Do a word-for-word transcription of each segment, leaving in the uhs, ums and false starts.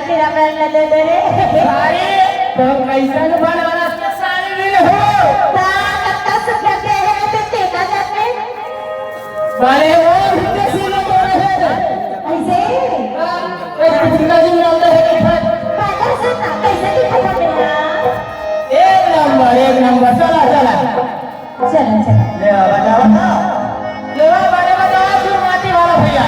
तेरा पैर न दे दे रे। सारी तो कैसन बनारस के साड़ी मिले हो? ता कत्ता सुंदर दे है, ते तेरा जाते। बाले वो हिंदे से न बोले है। ऐसे? हाँ, एक दुर्गा जी नाम है, एक है। बादल से ना, कैसे दिखाई पड़ेगा? एक नंबर, एक नंबर, चला, चला। चलो, चलो। ले आ, बजा, बजा। ले आ, बजा, बजा, सुरमाती वाला भैया।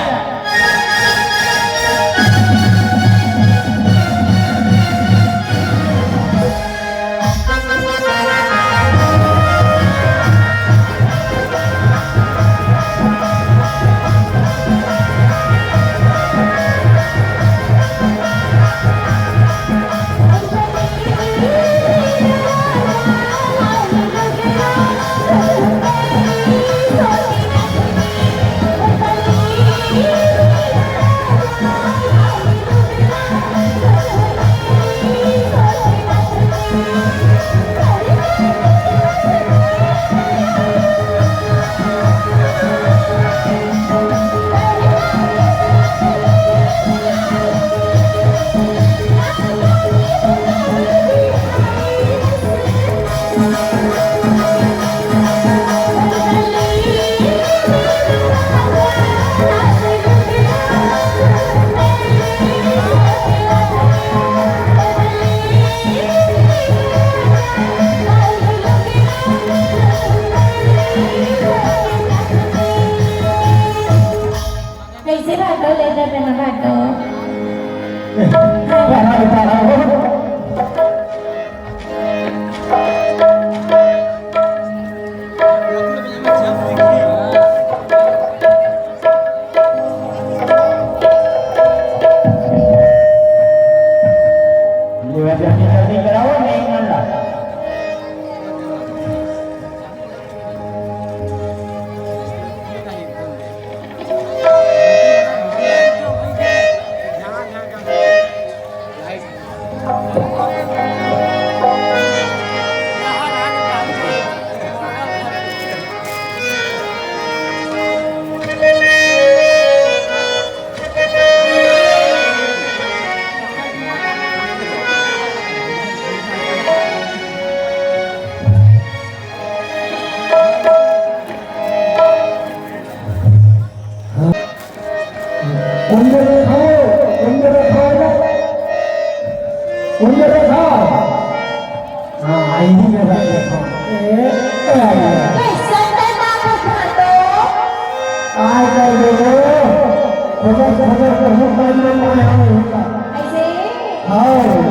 कैसे भागो ले दे बिना भागो। उंदर रखा, उंदर रखा, उंदर रखा। हाँ, आई ही मेरा रखा। ए, ए, आई है। कैसन है बाबू भाटो? काय कर दे वो? खबर, खबर, बहुत टाइम में पाया है उनका। ऐसे? हाँ।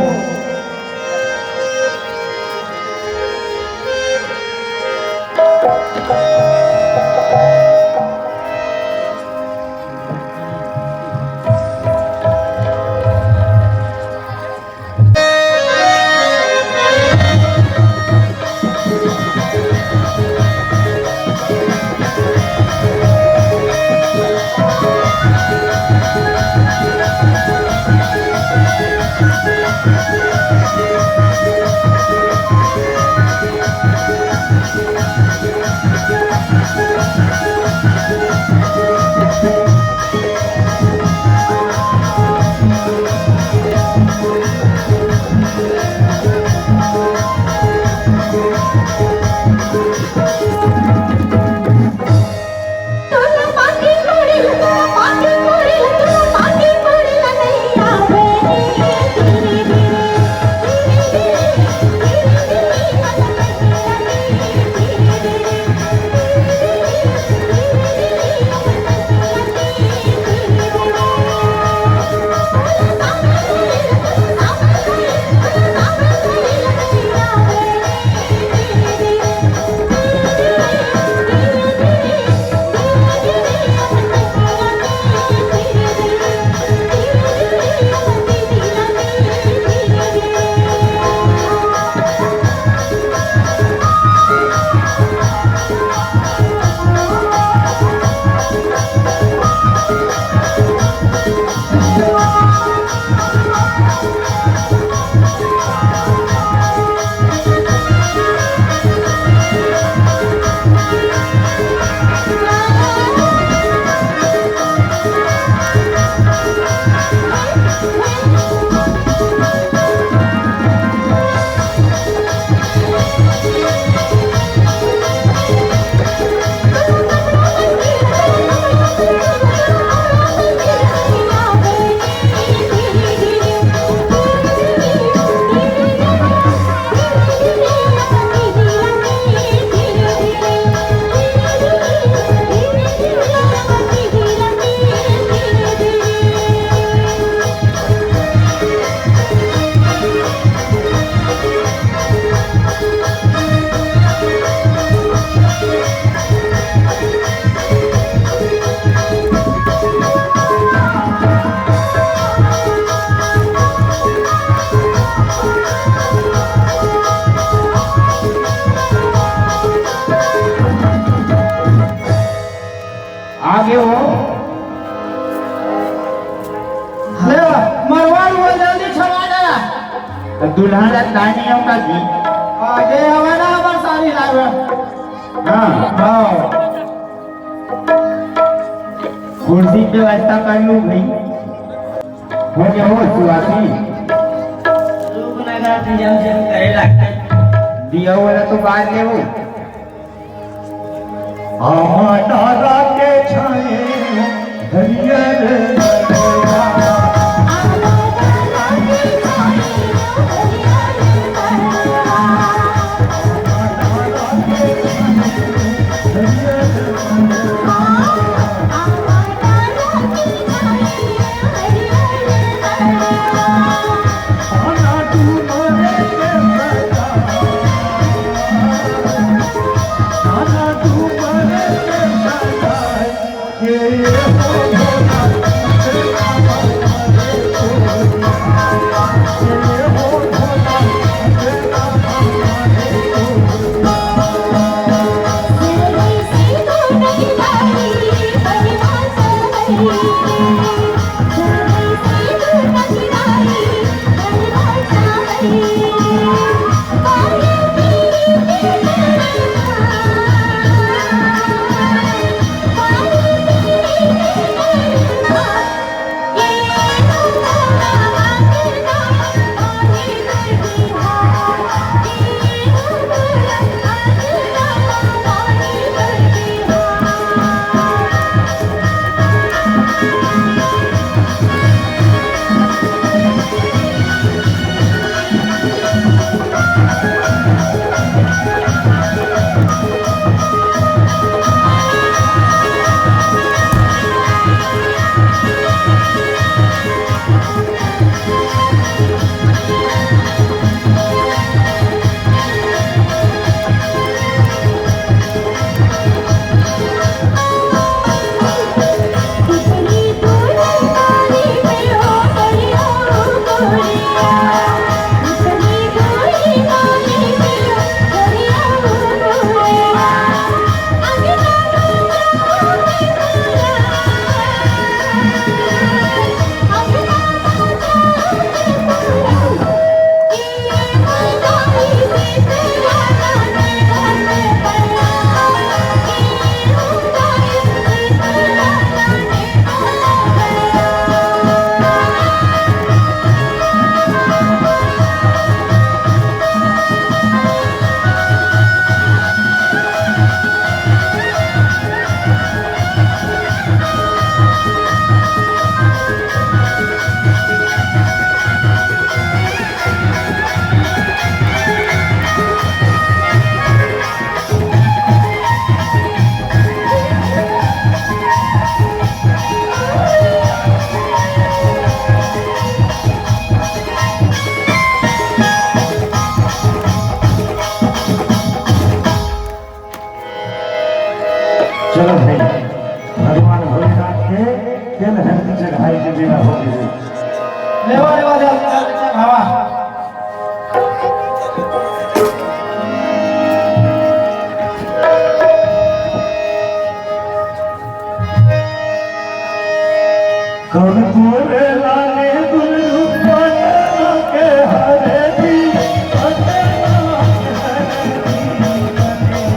दुल्हन ला तानी हो का जी? आगे हवे ना हमर सारी लागे। हाँ। हाँ। कुर्सी के व्यवस्था कर लू भाई। हो गया हो सुवासी। लोग ना गा इंतजाम जब करे लागथे। दिया वाला तो बाद ले वो। आमा नारा के छाए हरियर चलो भाई, भगवान भोलेनाथ के तेल हल्दी चढ़ाई के बेरा हो गए। लेवा, लेवा, लेवा, लेवा, लेवा। कौन तोरे लाने गुरु पटना के हरे दी, पटना के हरे दी।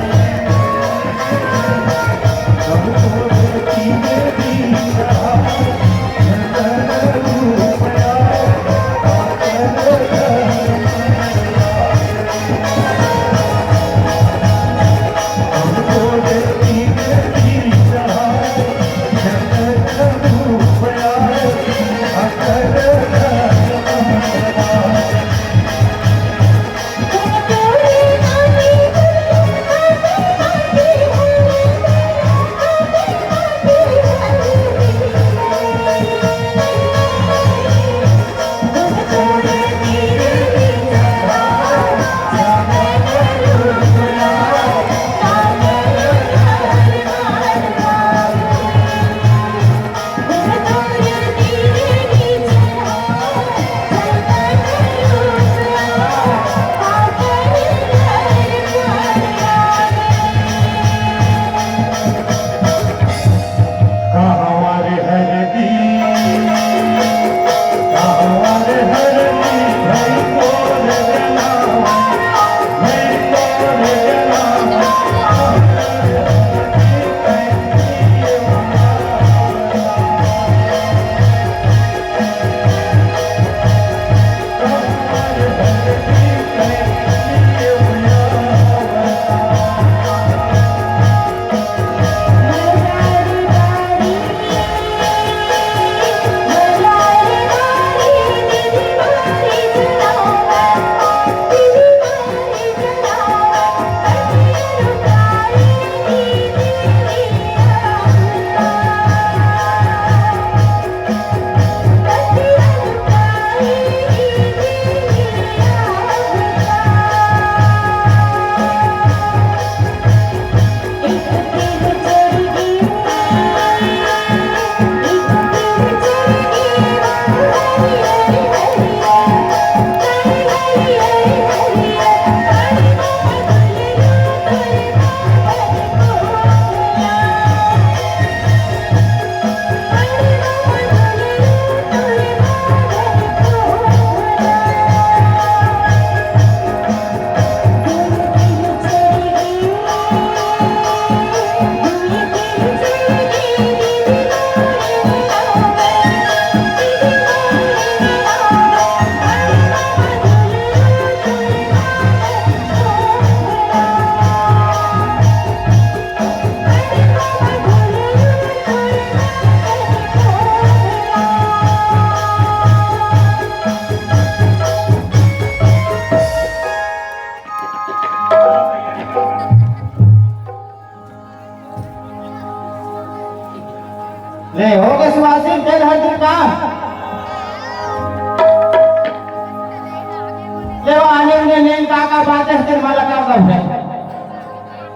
ले वो आने उने नेन का का बात हे, तेरे माला का का है।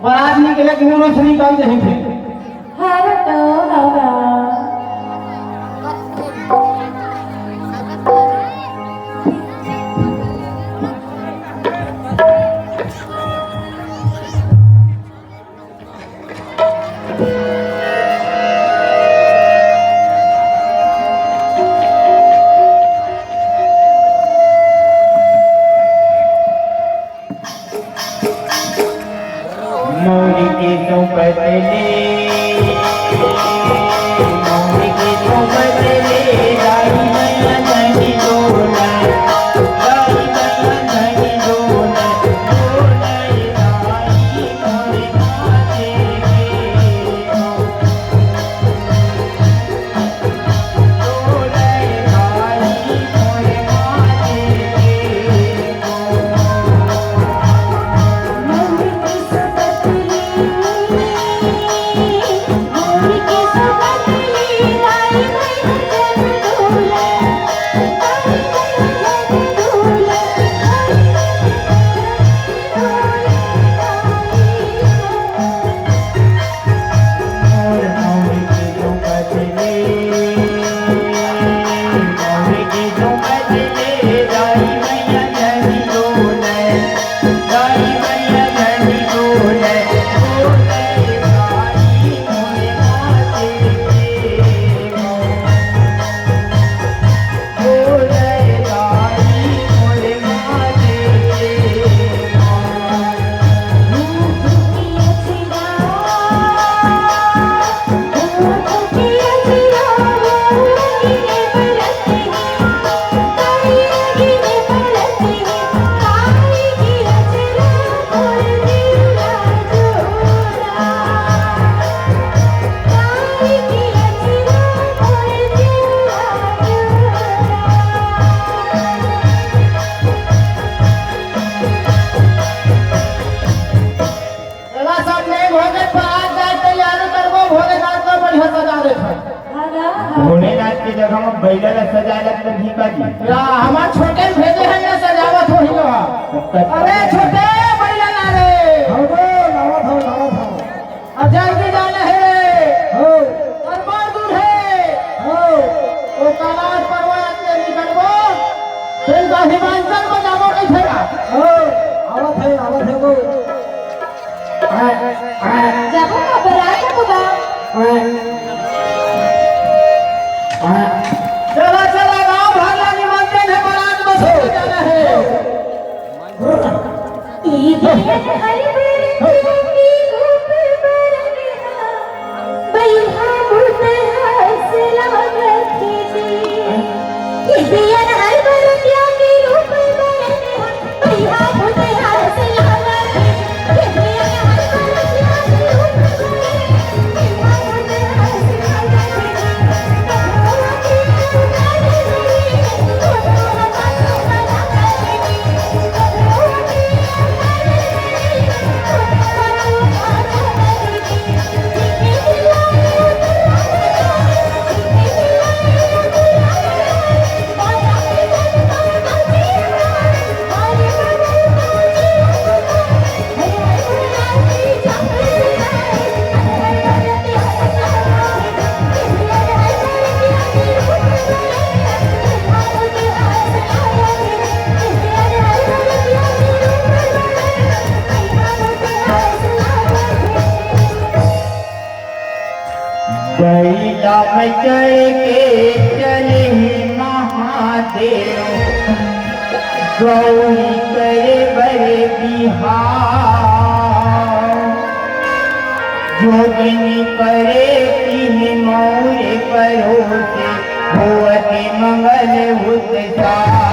बारात निकले कि मुंह से निकाल दे फिर। हाँ बेटा, हाँ, हाँ। मोर के सोबत ले, मोर के सोबत ले, दाई मैया धनी डोला, दाई मैया धनी डोला, डोला दाई मोर माथे के। एला सब नेंग होगे, परात जाए तैयारी करबो, भोलेनाथ ला बढ़िया सजा देथन। हाँ ना? हाँ। भोलेनाथ के जगह में बइला ला सजाए ला तो भी बाजी। या, हमार छोटे भेजे हैं ना सजावत होही ना। अरे छोटे, बइला ला रे। हाँ बे, लावत हँव, लावत हँव। अब जल्दी जाना हे। हो। और बड़ दूर हे। हो। ओ कैलाश पर्वत ले निकलबो, फिर हिमाचल में जाबो कइसे? हो। आवत हे, आवत हे वो। जाबो का बरात को बा? चला, चला, गाँव भर ला निमंत्रण हे, बरात में सो जाना हे। बैला में चढ़ के चले महादेव, गौरी करे बड़े बिहार। जोगनी करे तीन मौरे परोसे, होवत मंगल उत्साह।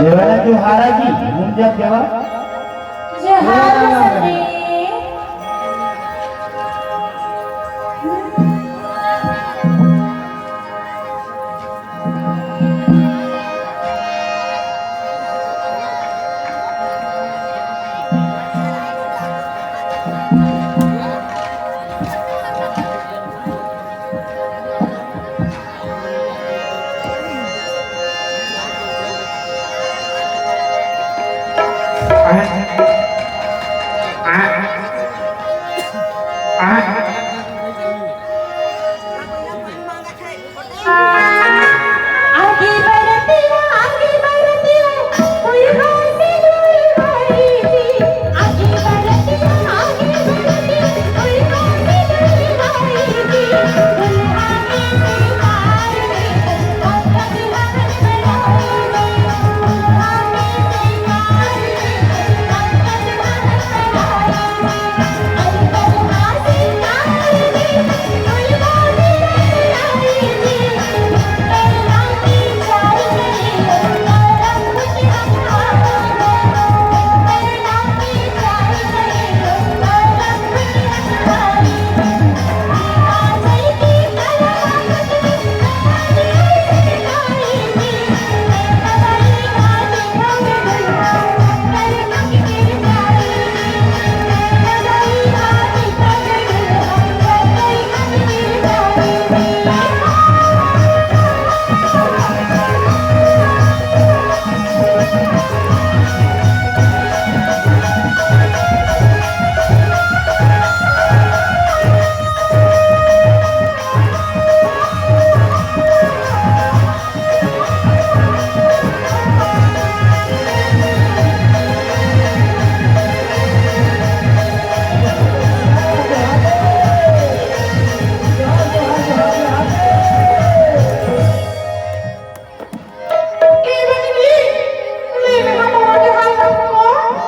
लेवला जोहारा जी, घूम जा देवा। जोहार सती।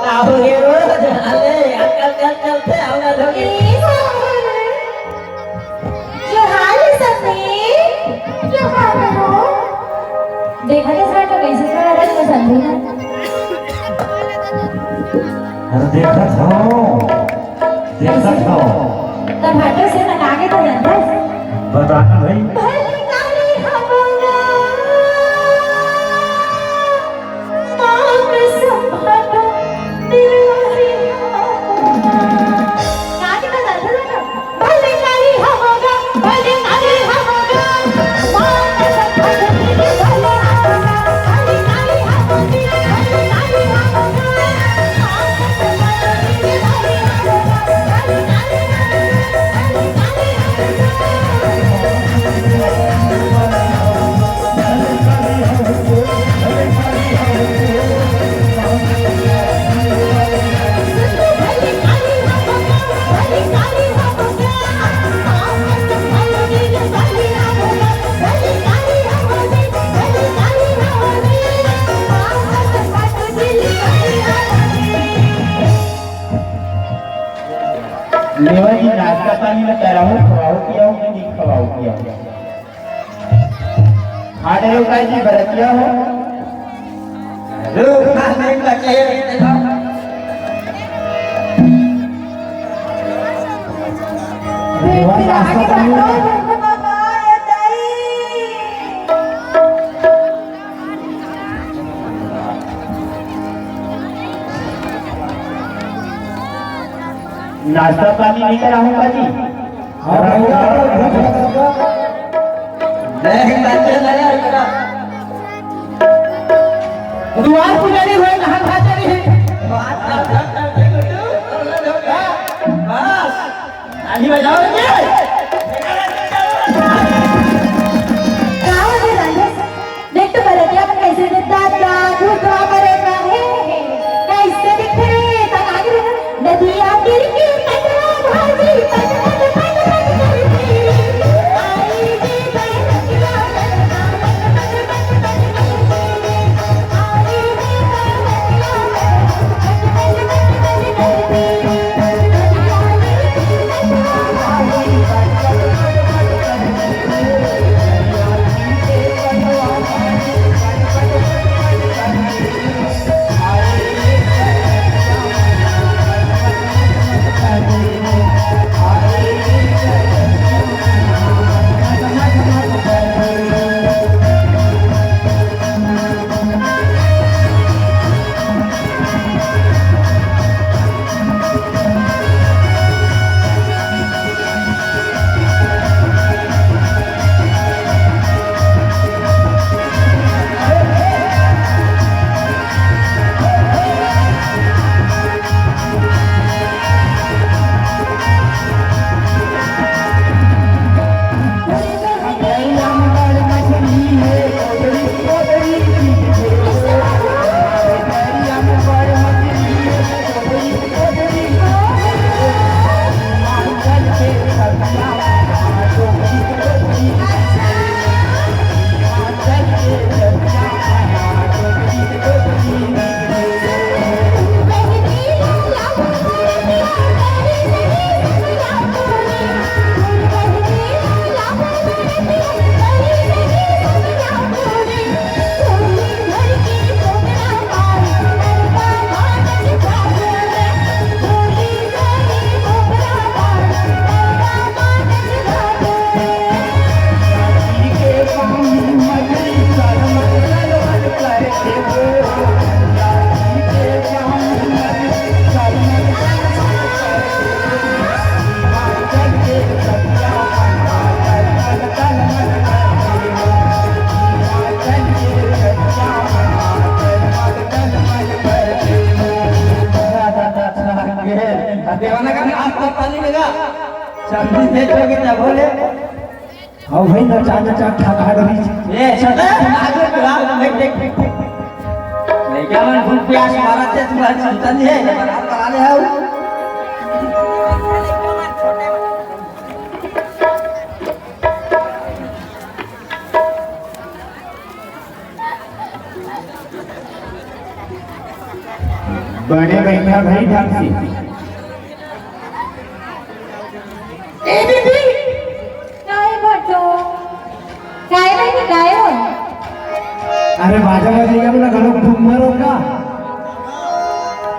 का हो गे रोज? अरे, अंकल, अंकल, चलते, हमरा धोखे। जोहार सखी, जोहार हो। देखा के साथ कैसे खड़ा रहे वो संधू ना? अरे देखत हो, देखत हो। तब हटो से ना आगे तो जानता है। बता ना भाई। भले काली हवा। लेवा जी, नाश्ता पानी में कराओ, पियाओ कि नहीं खवाओ, पियाओ? हाँ, डरे उपाय जी, बरतिया हो। रुक, हाँ, नहीं बचे। आगे बढ़ो। नाश्ता पानी लेकर आऊंगा जी। हाँ, भैया, भैया। नहीं, नहीं, नहीं, नहीं, नहीं। दुआर पुजारी होए, नहा खा चली। बस। ताली बजाओ रे। का हो रे राजेश? देख तो बरतिया मन कैसे दे दादा, भूतवा मरे का हे, हे। कैसे दिखे रे, तना गिरे, नदिया गिर के पटवा भाजी, पट, पट, पट, पट करके। आई रे बरतिया मन, पट, पट, पट, पट करके। देवाना का नाम तो पानी लगा। सब्जी दे तो के ना बोले। हाँ भाई, नचा नचा खा खा रही। ए, सदा सुना दे, बुला, देख, देख, देख। लइका मन फुल प्यास मारत हे, तुमन चिंता नहीं है, बना, बना ले आओ। बने बैठा भाई ढंग से। ए दीदी, काय बाटो? काय बहिनी, काय हो? अरे बाजा बजाइया बोला, घणो घूमर हो का?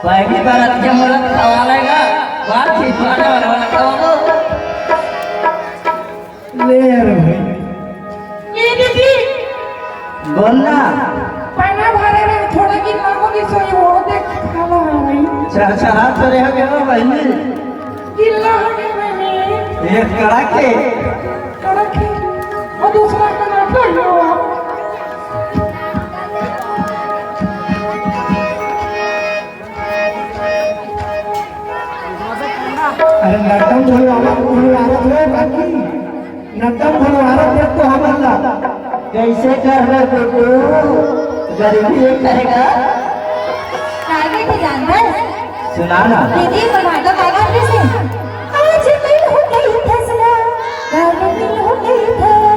पहली बार अच्छा मोला खवालेगा, बात ठीक बात वाला खवालो। ले यार भाई। ए दीदी। बोल ना। पाना भरे रहे, थोड़ा गिल्ला हो गई, सोई वो देख खाना है भाई। अच्छा, अच्छा, हाथ धरे हो गया ना बहिनी। गिल्ला हो गया बहिनी। एक कड़क के। कड़क के। और दूसरा कड़क के लो। अरे नरतम भुलवावत, भुलवावत हो काकी, नरतम भुलवावत देख तो हमन ला। कैसे करबे बेटू, गरीबी ये करेगा। काय बेटी जानथस? सुना ना। दीदी, मोर भाटो का गात रहिसे? आज मैं हो गई फैसला, काल मैं हो गई फैसला।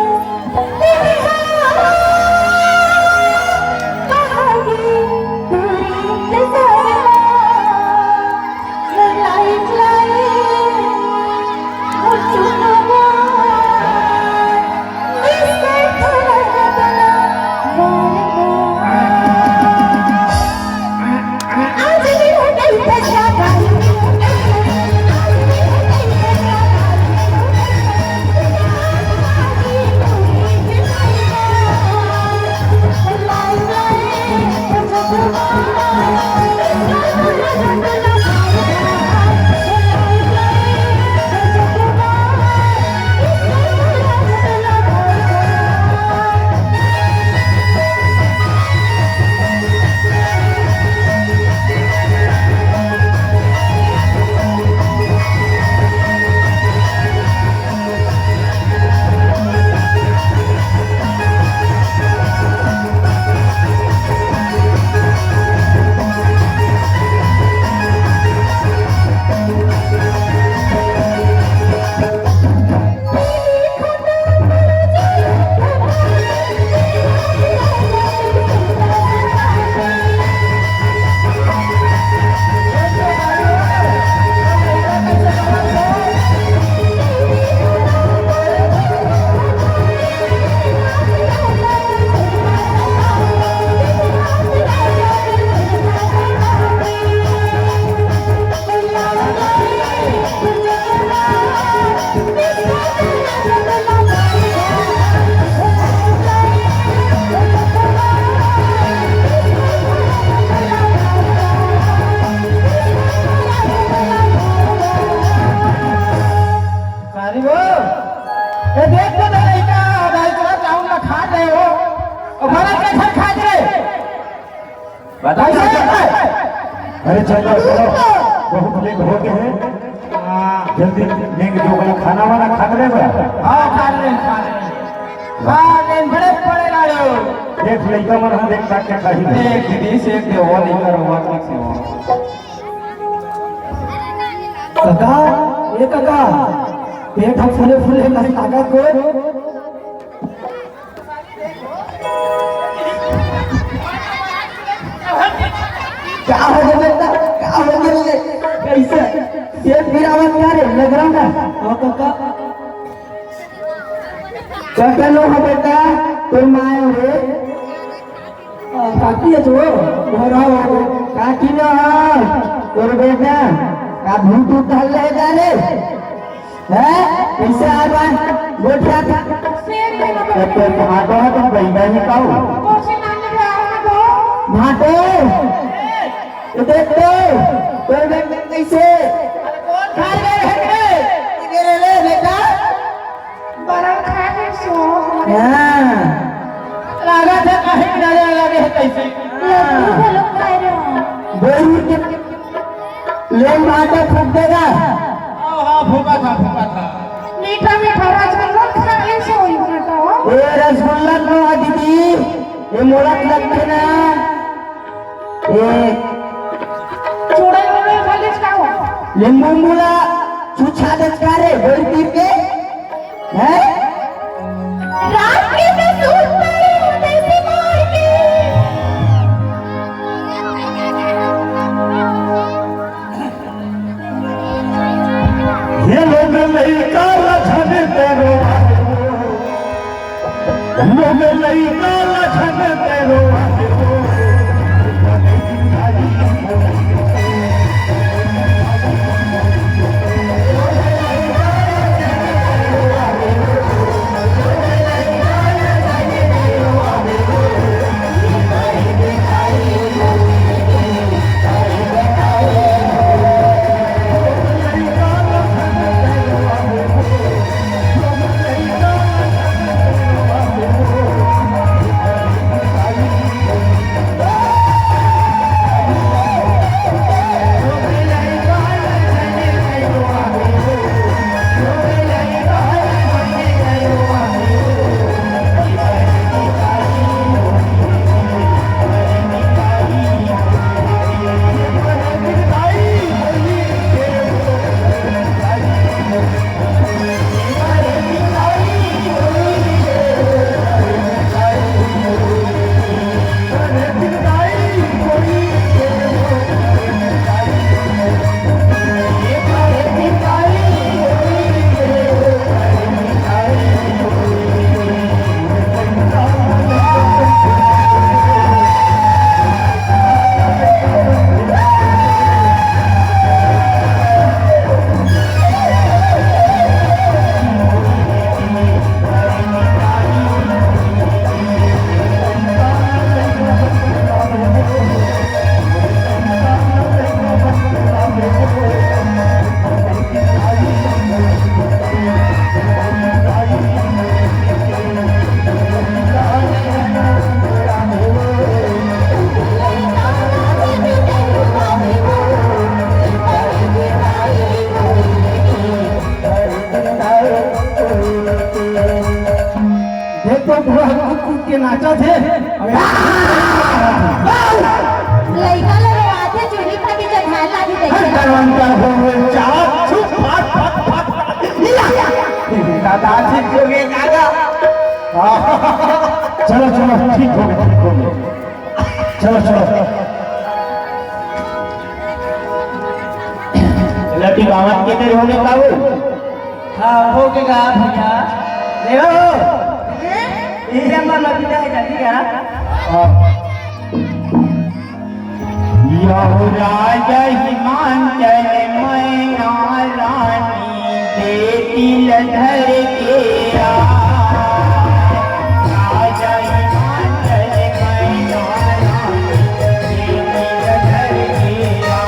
बता कैसे? अरे चलो, चलो, बहुत लेट हो गए हैं। हाँ। जल्दी लेके जो भाई खाना वाना खा ले बा। हाँ, खा ले, खा ले। खा ले, बड़े पड़े लाड़ो। देख लइका मन, हाँ, देख काट के खाही। देख दीदी से एक दे वो लइका रोवा ठीक से हो। काका, ए काका, पेट ह फूले फूले नहीं लागत को। का हो गया बेटा? का हो गया रे? कैसे? ये फिर आवाज क्या रे? लग रहा ना? ओ काका। काका लो हो बेटा, तोर माय रे। आ, काकी है तो? घर आओ। काकी ना, तोर बेटा, का भूत उठा ले जा रे? हैं? कैसे आ रहा है? गोठिया था। शेर के नंबर तो, तो भाटो है, तो बैठा नहीं पाऊ। कौन से नाम ले रहा है वो? भाटो। ये देख तो, कोई व्यक्ति कैसे? अरे कौन खा गए हैं रे? ये गिरे ले बेटा। बड़ा खा के सो। हाँ। लगा था कहीं ना लगे है कैसे? लड्डू को लोग खा रहे हैं। बोरी के लोग भाटा फूक देगा। हाँ, हाँ, फूका था, फूका था। मीठा मीठा रसगुल्ला खा के सो ही खाता हो। ए रसगुल्ला नो दीदी, ये मोला लगते ना। ए, चूड़ा वूड़ा खा लेस का हो? नींबू उम्बू ला छुछा देस का रे, गोल पीर के? हैं? रात के मैं सूत पड़ी हूँ देसी मार के। ये लोग लइका लछन तेरो, लोग लइका लछन तेरो। देख तो पूरा कूद कूद के नाचत हे। लइका ल रोवाथे, चुरी फटी जघान लागी हर देखे। दरवाजा हो गए चार, छुप, फट, फट, फट, फट। या, या। दादा ठीक हो गए, दादा। चलो, चलो, ठीक हो गए, ठीक हो गए। चलो, चलो। लड़की बावत के तेरे होने बाबू। हाँ, हो के गा भैया। देखो, ये हमारा लड़की है, जल्दी करा। हाँ। यहो राजा हिमांचल मैना रानी, बेटी ल धर के आ। राजा हिमांचल मैना रानी, बेटी ल धर के आ।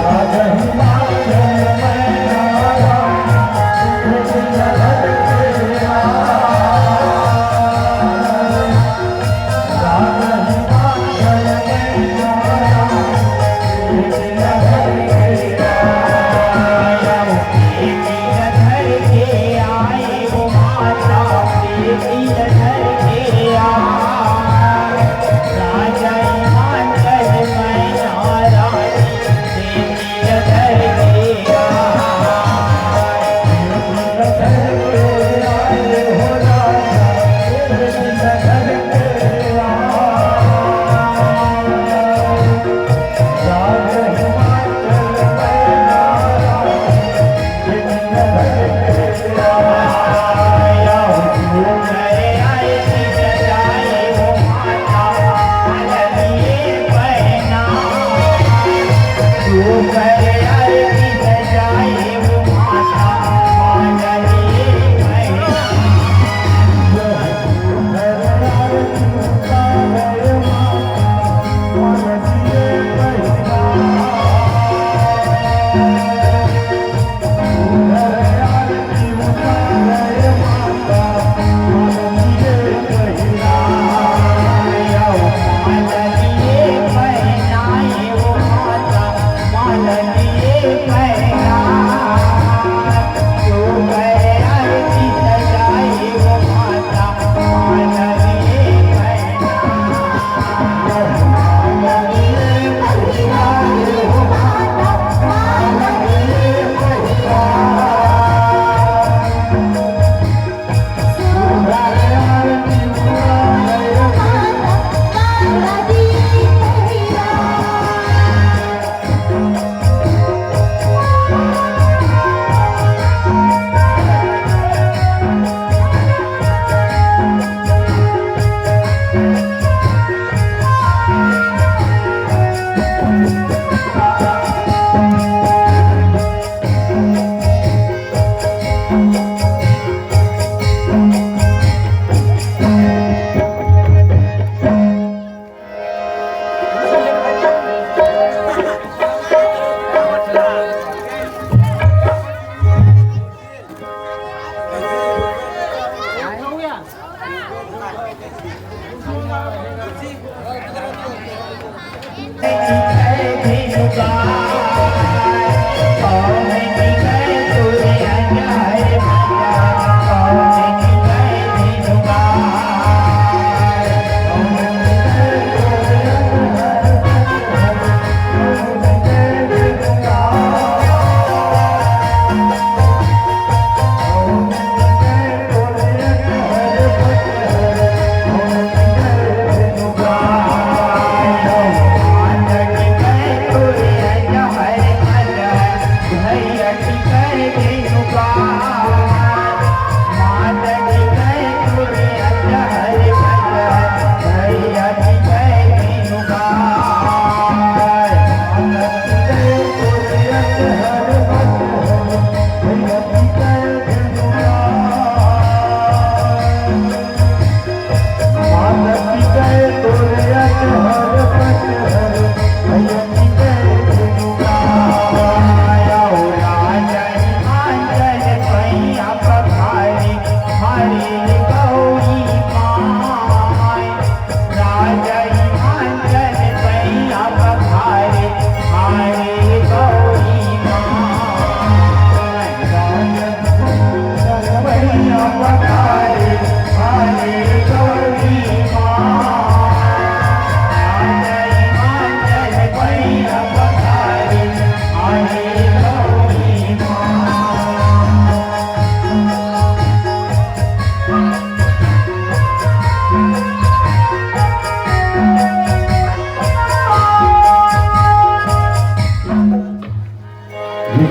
राजा हिमांचल मैना रानी, बेटी ल धर के आ। राजा हिमांचल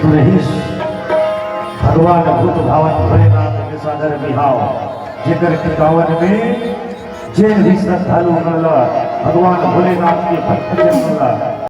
रहिस भगवान भूत भावन भोलेनाथ के सादर बिहाव, जेकर टिकावन में जेन भी श्रद्धालु मन ला भगवान भोलेनाथ के भक्त जन मन ला